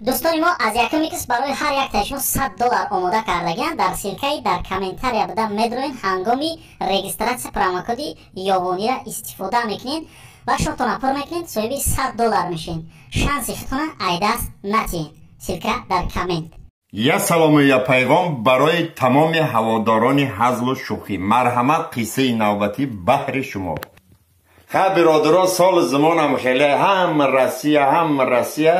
Дӯстони мо, аз якуми кис барои ҳар яктаи шумо $100 омода кардагианд. Дар ссылка и дар комментария буда медроен, ҳангоми регистрация промокоди ёвонира истифода мекунед ва шотона пур мекунед, соҳиби $100 мешед. Шанси худтона айдаст натиҳед. Ссылка дар коммент. Я салому я пайғом барои тамоми ҳаводорони ҳазлу шӯхӣ. Марҳамат, қиссаи навбатӣ баҳри шумо. Ха, биродарон, соли замонам хеле ҳам Россия, ҳам Россия.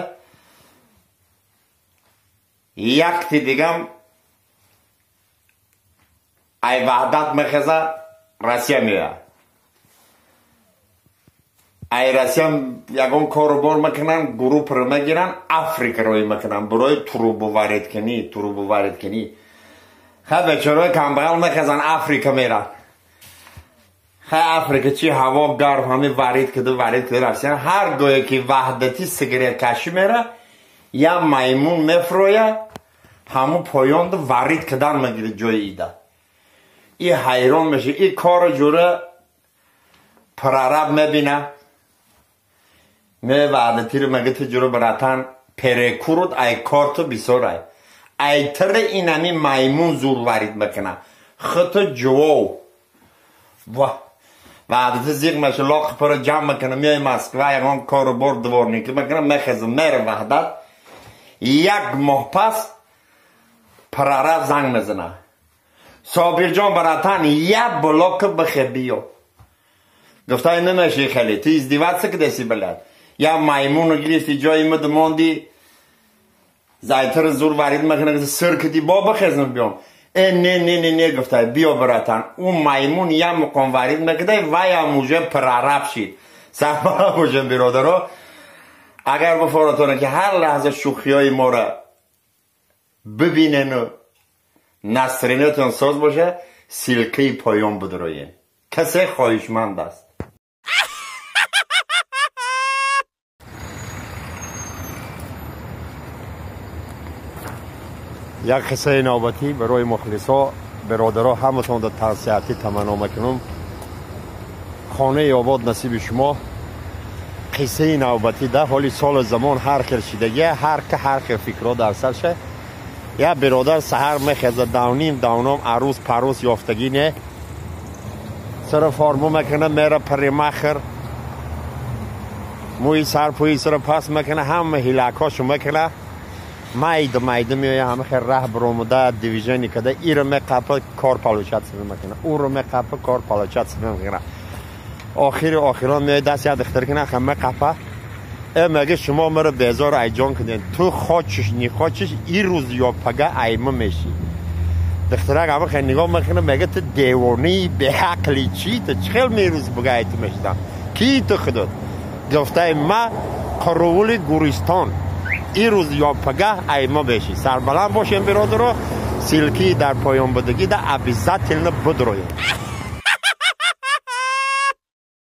Якти дигам ай Ваҳдат мехеза, Россия меояд. Ай Россия ягон кору бор мекунанд, группро мегиранд, Африка роӣ мекунанд барои трубовариткунӣ, трубовариткунӣ. Ха, бечораҳои камбағал мехезанд, Африка меранд. Ха, Африка чи ҳаво гарм, ҳами варид кида, варид кида рафтиан. Ҳар гоҳе ки Ваҳдатӣ сигареткашӣ мера, я маймун мефроя, ҳамун поёнда варид кидан мегирад ҷои ида. И ҳайрон меша, и кору ҷура прораб мебина. Ме Ваҳдатиро мега, ту ҷура братан перекур уд, ай корту бисёр ай. Ай тири инами маймун зур варид мекуна. Хиту ҷувов. Ва Ваҳдати зиқ меша, лоқи пура ҷамъ мекуна, меои Москва, ягон кору бор дворникӣ мекуна, мехеза, мера Ваҳдат. Як моҳ пас прораб занг мезана. Собирҷон братан, як блока бихе биё. Гуфтай намеши хеле, ту издеваться кидаси, блядь. Я маймуну гирифти, ҷои мид монди, зайтири зур варид мекуна, сир киди, бо бихезам биём. Э, не, не, не, не, гуфтай, биё братан. Ӯ маймун я муқом варид мекудай, ваям уже прораб шид. Сабаб бошем, биродаро. Агар бифоратоне ки ҳар лаҳза шӯхиҳои моро бибинену настроение тон соз боша, ссылка и поён бидроен. Касе хоҳишманд аст. Як қиссаи навбатӣ барои мухлисо, бародаро, ҳаматон дар тансиҳатӣ таманно мекунам. Хонаи обод насиби шумо. Қиссаи навбатӣ да ҳоли соли замон ҳар хел шидагия, ҳар ка ҳар хел фикрҳо дар сар ша. Як биродар саҳар мехеза, давним давном арӯз парӯз ёфтагӣ не, сара форму мекуна, мера парикмахер, мӯи сар пӯи сара пас мекуна, ҳама ҳилакҳошо мекуна, майда майда меоя, ҳама хел раҳ биромуда движение када, иро меқапа, кор получаться мекуна, ӯро меқапа, кор получаться мекуна. Охири охирон меоя, даст як духтар кина, ха меқапа. Э, мега, шумо маро безор айҷон кунед, ту хочешь не хочешь, ирӯз ё пага айма мешӣ. Духтарак ҳама хел нигоҳ мекуна, мега, ту девонаи беақли чӣ, ту чӣ хел мерӯз бага айту мешидам, кӣ ту худот? Гуфтаи, ма қуровули гуристон, ирӯз ё пага айма бешӣ. Сарбаланд бошем, биродаро, ссылка и дар поёнбудагӣ да обязательно бидроед.